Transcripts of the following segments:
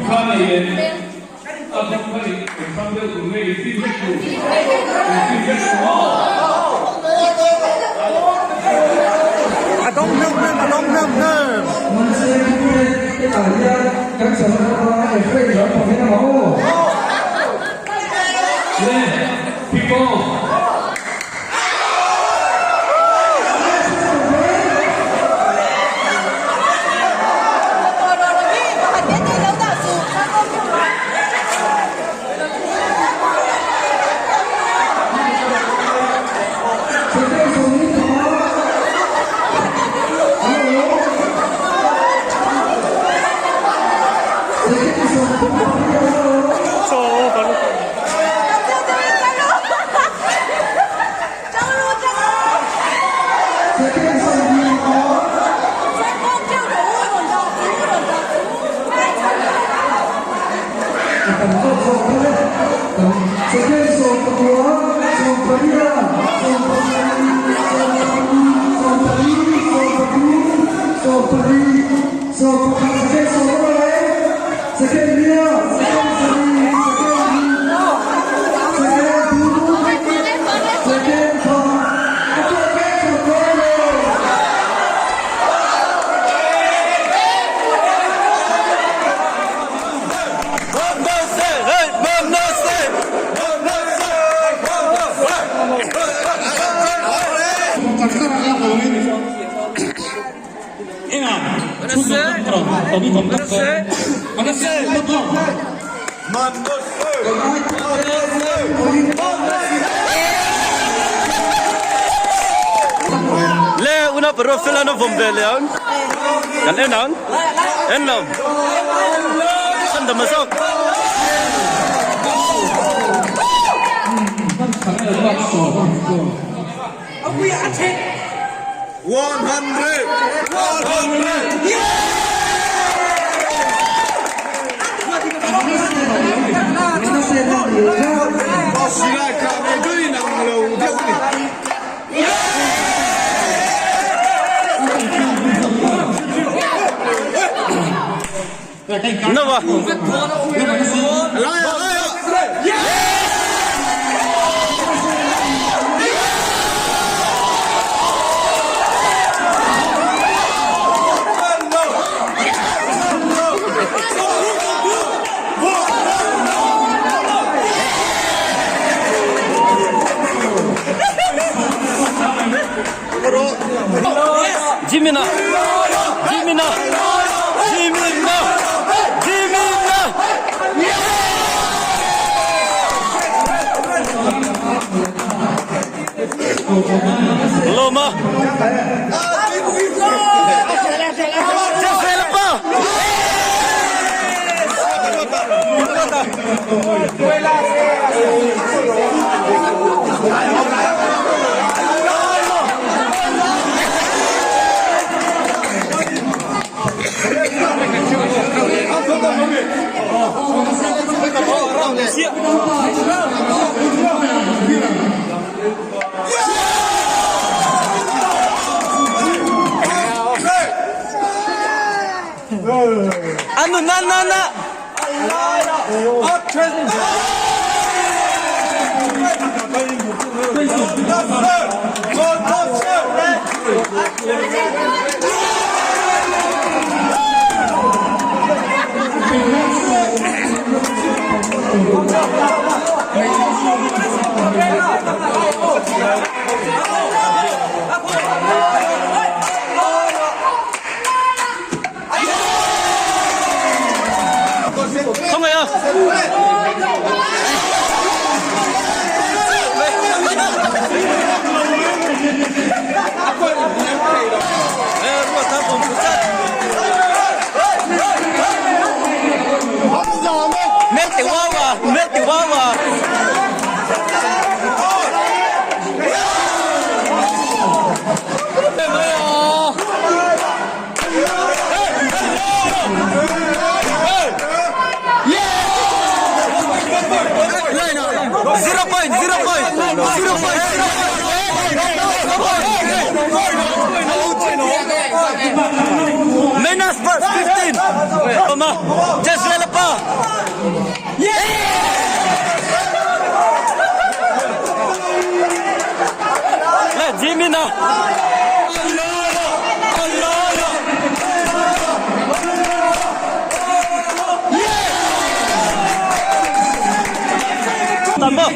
kha nei em? A buk kha i hrang deuh tur nge i fim vek tur? I fim vek tur maw? A dawng hnam hnam, a dawng hnam hnam. Mahse Pute te ah hian kan chawlh atanga Ephraim lampang hian a aw. Le, people. Le una paro fela na vom ve le ang kan en ang en lo san dam zawk. 100 100 Silai kah ve deuh in ang lo deuh a ni. Nova. Jimina Jimina Jimina Jimina Loma Jeffelpa Anu na na na. Khawngaih a. Zero point, zero point, zero point, zero point. Minus 15. Justin! Awma! Jezreel pa! Le Jimin a! Tam maw?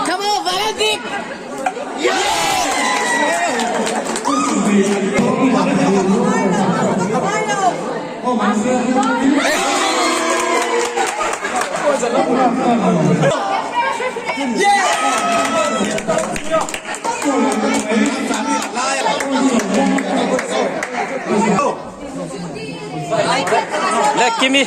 Come on, Valentin! Le Kimi.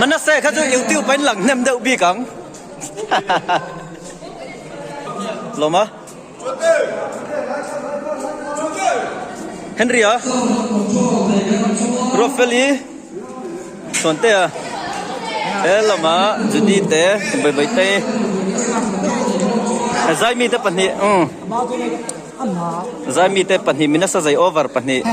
Manase kha chu YouTube ah in lang hnem deuh bik ang. Lawma. Henry a. Ruatfeli. Chuantea. He lama Judy te Bawibaitei. Zaimi te pahnih. Um. Zaimi te pahnih Minasa zai over pahnih.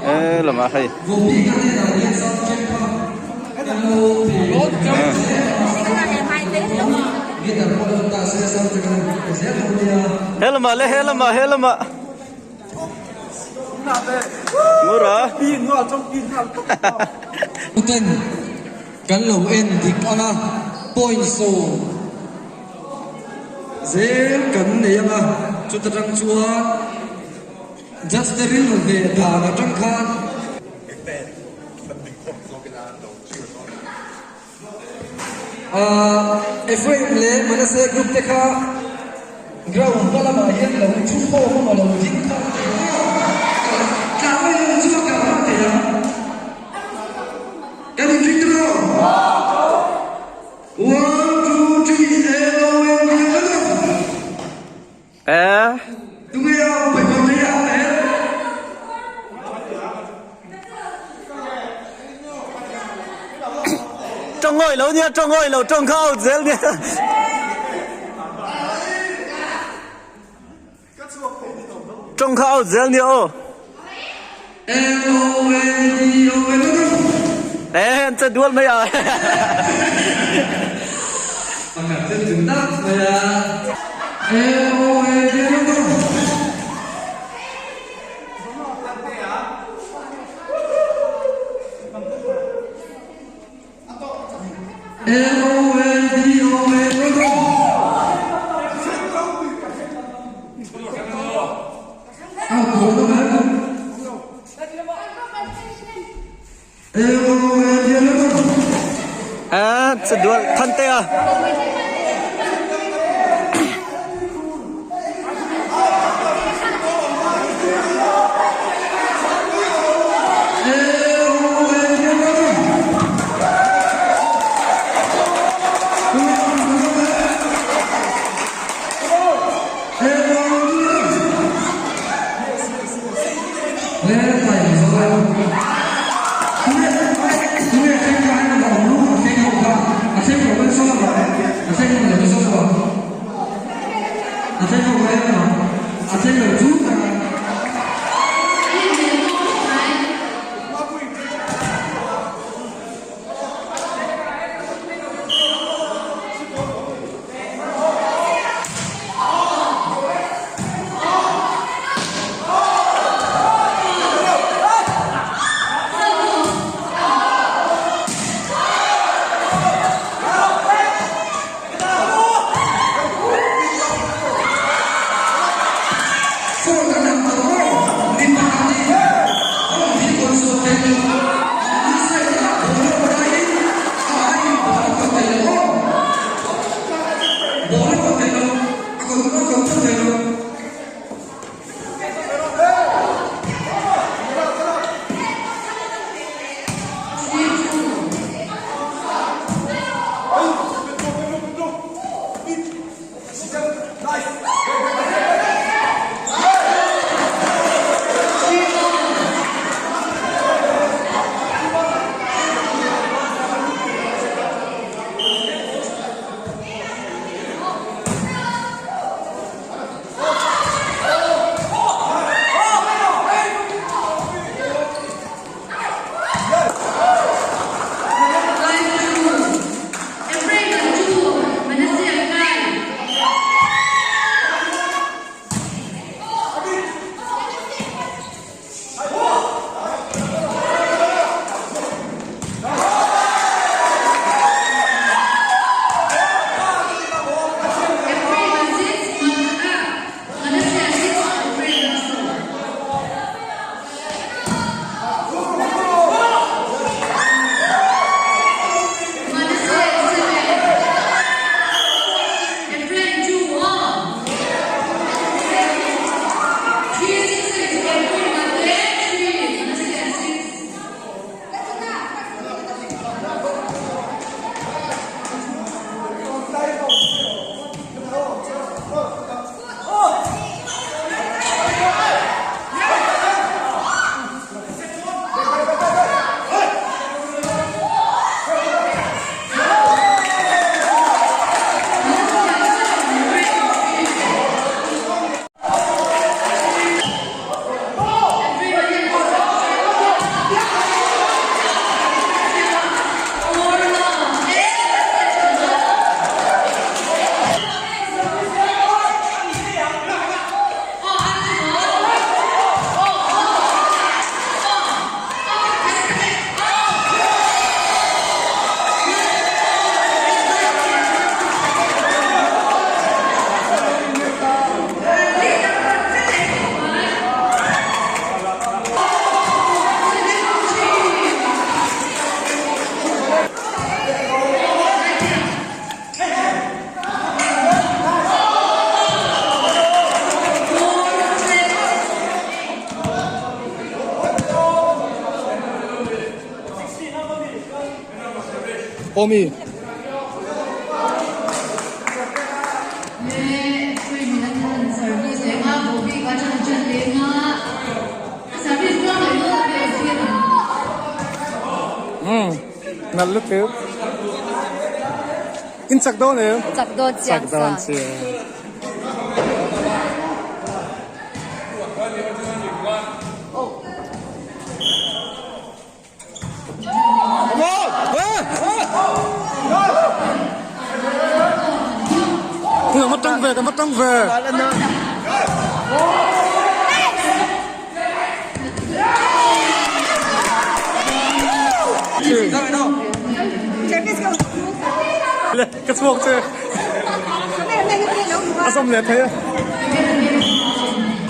He lamah hei. He lamah le he lamah he lamah. Ngura. Ten Kan lo en dik ang a, point sawm zel kan nei ang a, chuta tang chuan just te rilru ve dan atang khan. Ahh Ephraim leh Manasseh group te kha ground hma lamah hian lo thu khawm a maw lo ding kha tlai lo chu a kal thei ang. Kan in ring ro. One, two, three, L O N D L O. Eh. Tunge a pai pa mai a eh. Tawng ngawi lo nia, tawng ngawi lo, tawng kha out zel nia. Tawng kha out zel nia aw. Eh, an che dual mai a. A dual than te a. Awmi. Nalh lutuk. In chak dawn em? Chak dawn chiang Chak dawn sa. chiang. Ka va tang ve, ka va tang ve. Ka chhuak che. A sawm leh thei a.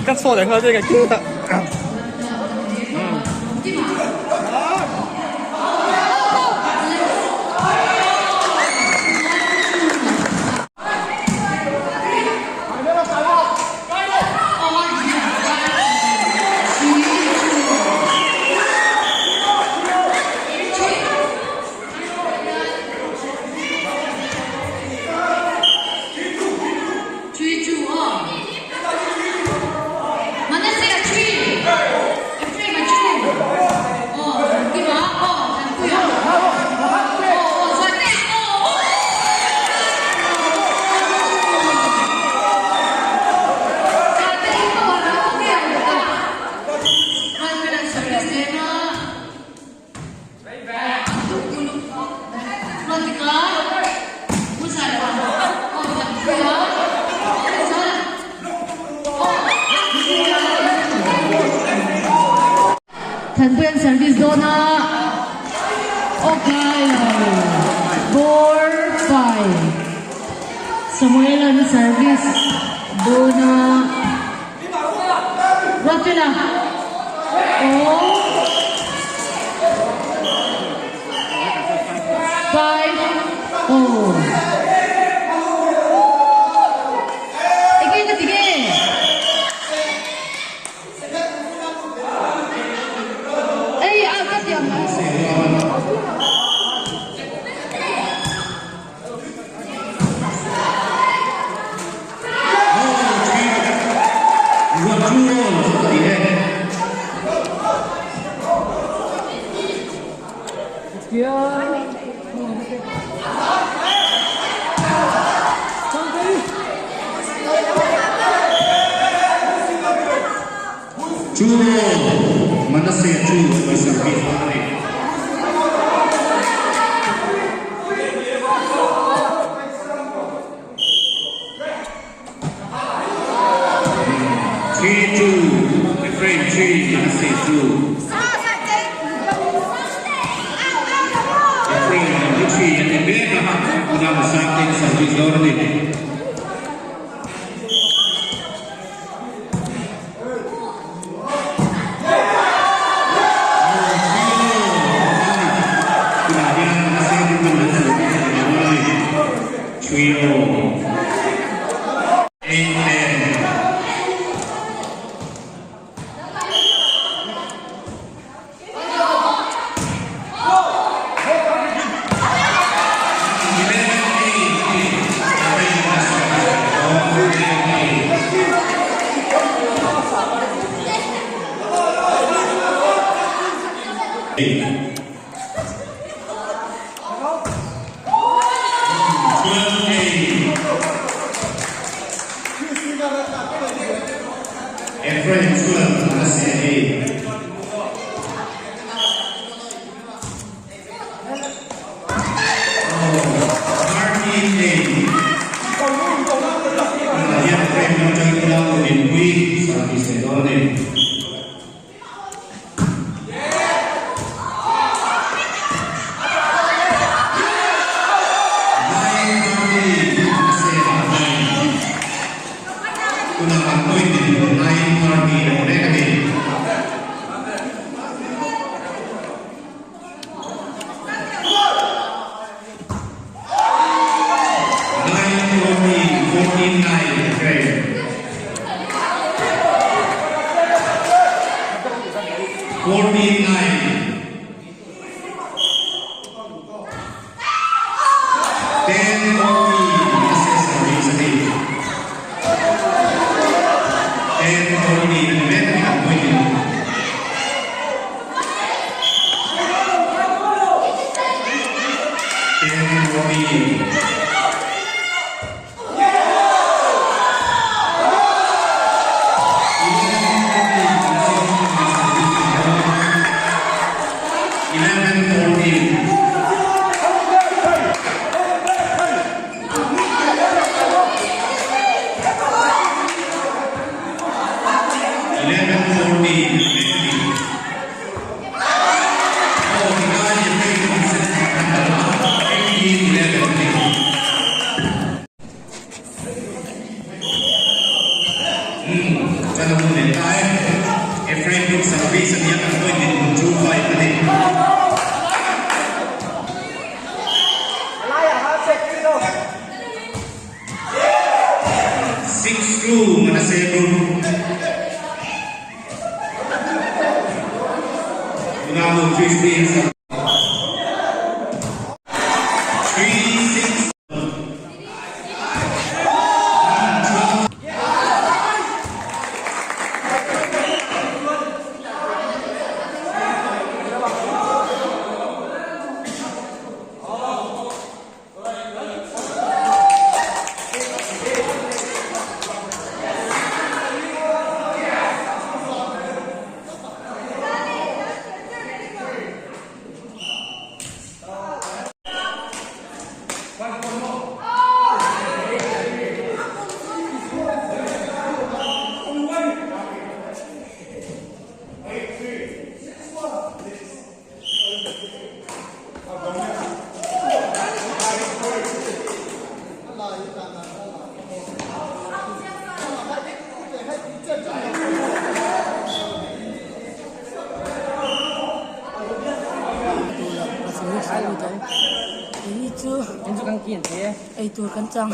Ka chhuak leh nghal che ka kut a. Thanpuia'n service dawn a, aw kai lo, four five. Samuela'n service dawn a, Ruatfela aw five aw. Enge ka ti nge? Ei a ka ti ang. Chu Manase chu pawisa bik a ni. 3-2, Ephraim 3, Manase 2. Ephraim number 3 an ni mek a, unau Sangtein service dawn a ni. Tunah hian Manase group in an service a ni dawn a ni. Trio. Amen. Ephraim chuan Manase a ni. Tunah hian Ephraim lam atangin ula Dinpui service leh dawn a ni. 49. 10 40 Manase service a ni. 10 40 a ni mek a ni kan point in. 10 40. Ephraim Group Service a nia kan point dinhmun chu 5 a ni. 6-2 Manase Group. Unau Christine 3-6. Eitur kan chang.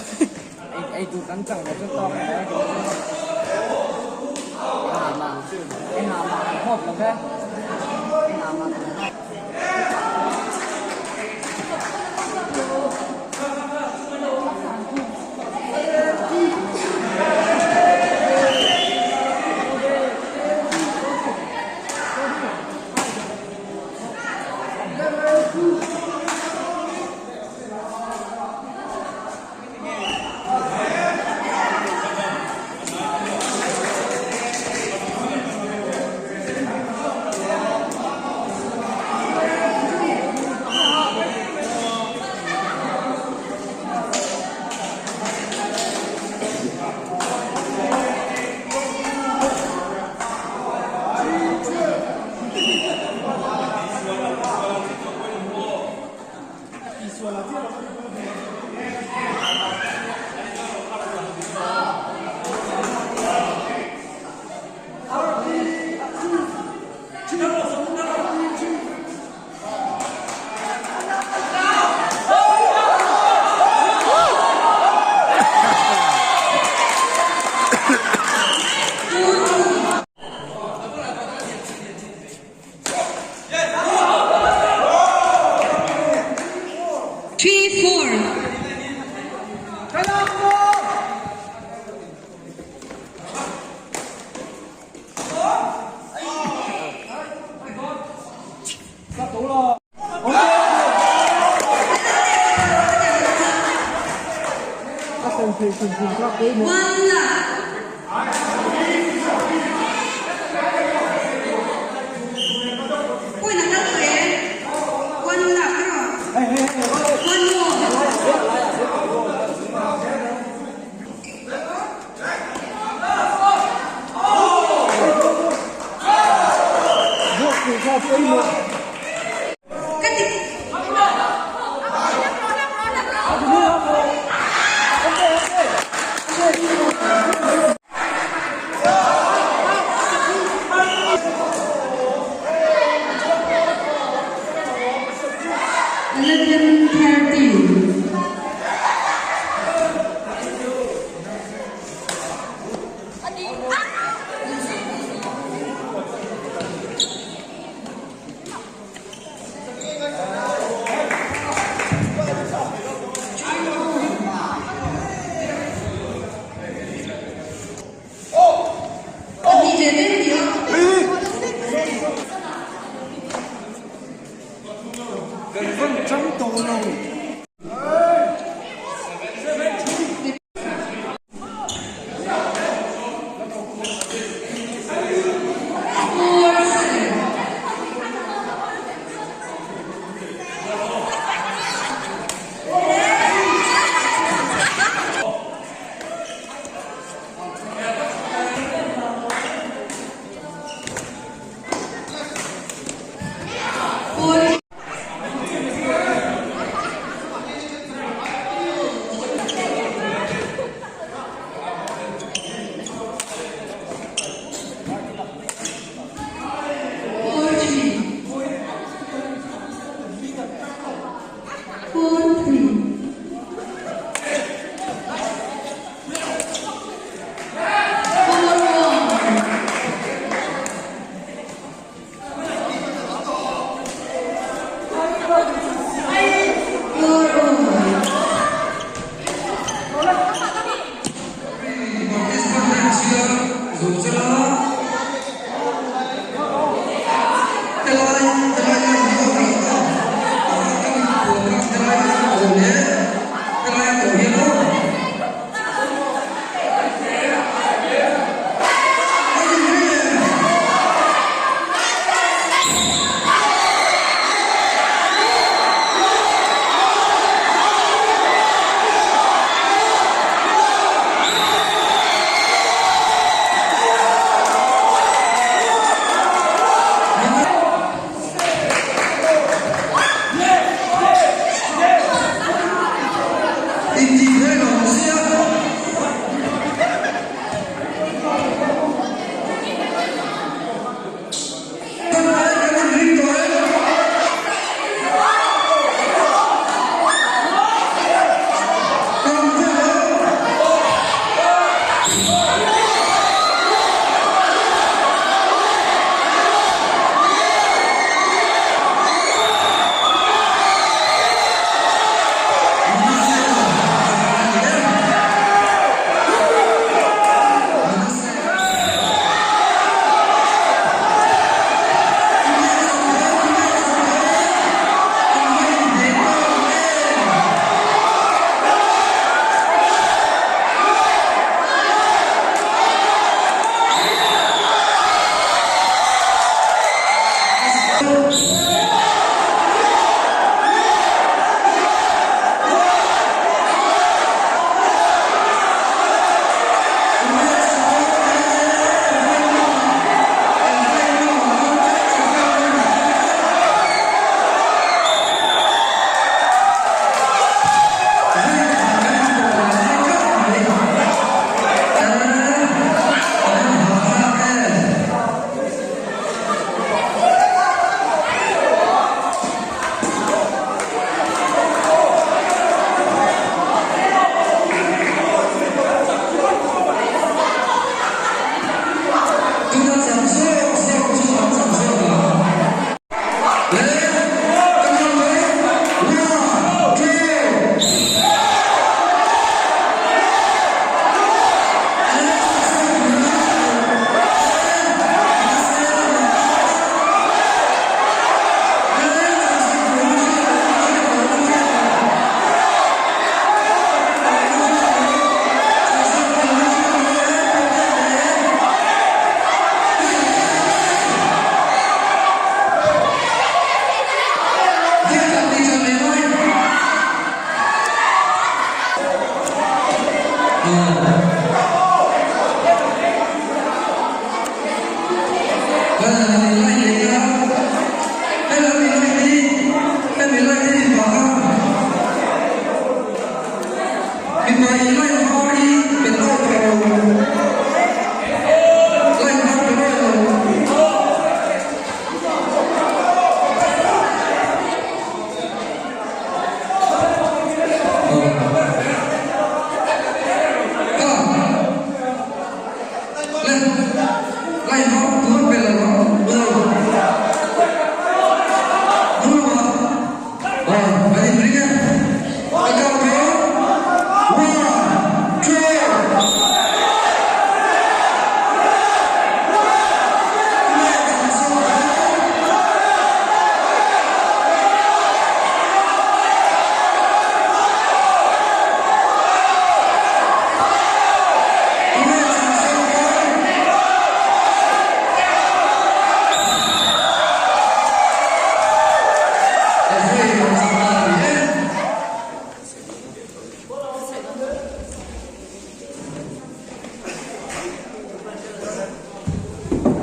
3, 4. One love. Uy, nakalo eh. One love, pero. One more. Kati. 11:30.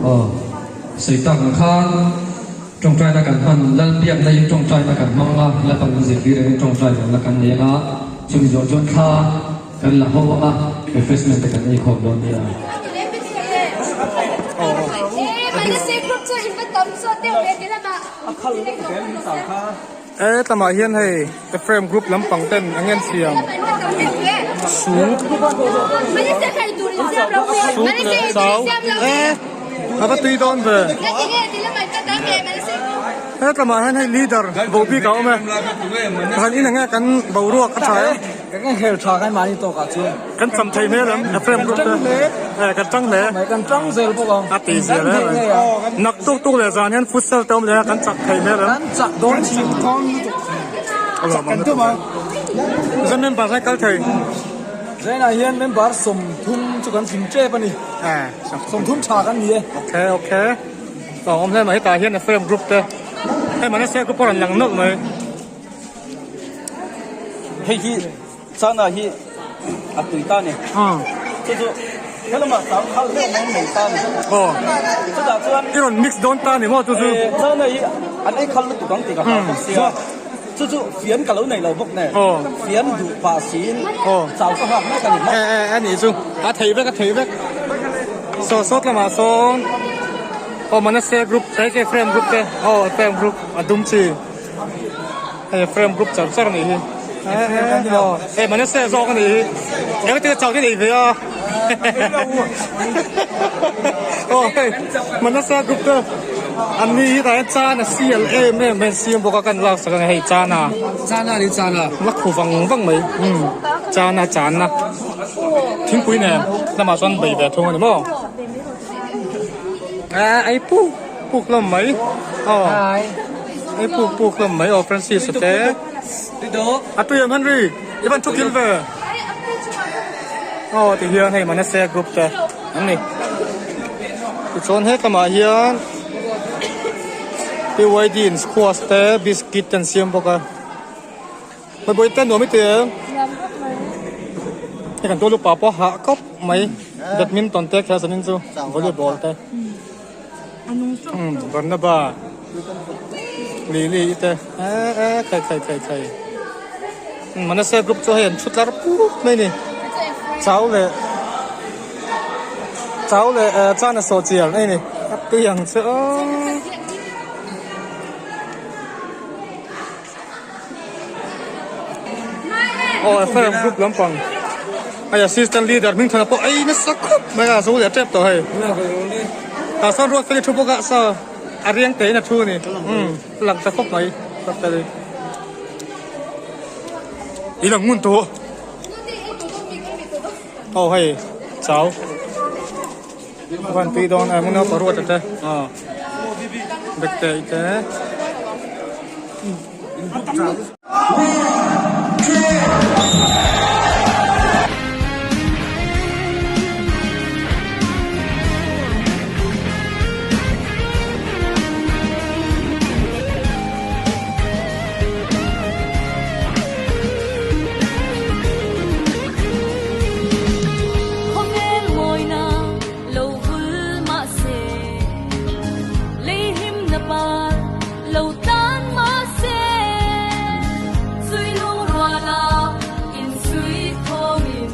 Aw, sawi tak ang khan tawngtaina kan hman, Lalbiakna in tawngtaina kan hmang a, Lalpan kan zirtir angin tawngtai zawhna kan nei ang a, chumi zawh chuan thla kan la ho ang a, refreshment te kan ei khawm dawn nia. He tlamah hian hei Ephraim group lampang ten an en siam soup soup leh chau e a va tui dawn ve he tlamah hian hei leader bo bik a awm e han in enge kan boruak a tha e. Kan en hel tha kan mahni tawk ah chuan. Kan cham thei hmel em Ephraim group te e kan tang hle. Kan tang zel bawk ang. A ti zel em nak tuk tuk leh zan hian futsal te awm leh a kan chak thei hmel em. Kan chak dawn chin. Chak kan tum ang. Zan member hi kal thei. Zainah hian member 30 chu kan tling tep a ni. 30 tha kan ni e. Okay okay. Awm hle mai hetah hian Ephraim group te hei Manaseh group pawh a rawn lang nawlh mai. Hei hi chana hi a tui ta ni. Chu chu helamah chang khal deuh mai nei ta ni. Aw. Chutah chuan I rawn mix dawn ta ni maw chu chu. Chana hi an ei khal lutuk ang tih ka hlau bawk sia. Chu chu fian ka lo nei lo bawk nen. Fian duh pah siin chau ka nghak mek a ni. E e a nih chu. A thei vek a thei vek. Saw sawt lamah sawn aw Manaseh group Ephraim group te aw Ephraim group a dum chi. Hei frame group char char anih hi hei Manaseh zawk anih hi eng tia chau te nei ve a aw hei Manaseh group te an ni hi tah hian chan a sial em em mai an siam bawk a kan lak sak ang hei chana chana ni chana la khu vang vang mai chana chana thingpui nen lamah chuan bei ve thung ani maw a ei puk puk hlawm mai aw. Hei puk puk hlawm mai aw Francis a te. A tui em Henry? I van thu kil ve. Aw ti hian hei Manaseh group te an ni. Tichuan hetlamah hian PYD in squash te biscuit te an siam bawk a. Hmeibawi te nuam i ti em? Hei kan tualupa pawh hah khawp mai badminton te khelh zanin chu volleyball te. Barnaba Lily i te eh eh khai khai khai khai Manaseh group chu hei an thu tlar pup mai a ni chau leh chau leh eh chan a sawh chian a ni a tui ang che aw. Aw Ephraim group lampang hei assistant leader hming thana pawh ei nasa khawp mai a zo leh tep tawh hei tah sawn ruat feli thu bawk a saw a riang te in a thu a ni umm a lang ta khawp mai ruat feli i lang ngun tawh aw hei chau van tui dawn a hmun a paruat te aw bekte te. Khawvel mawina lo vul mahse. par lo tlan mahse, Sui lungruala insui thawmin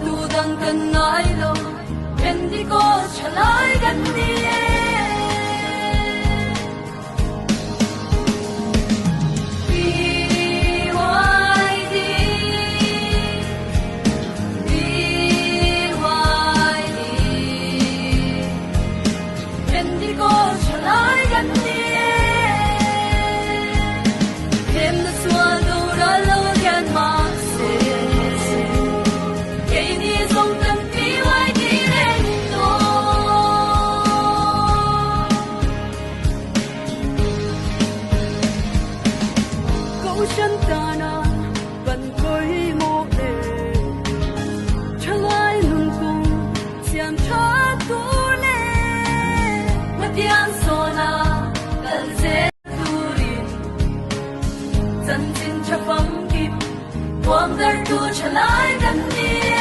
tu dang kan ngai lo, Pentecost thalai kan ni e. BYD BYD Pentecost thalai kan ni e. Hemna sual doral lo lian mahse, Keini zawng kan BYD reng dawn. Kohhran tana kan pawimawh e, Thalai nungkung siam tha tur leh Pathian sawna kal zel turin Chanchin tha famkim huam dartu thalai kan ni e.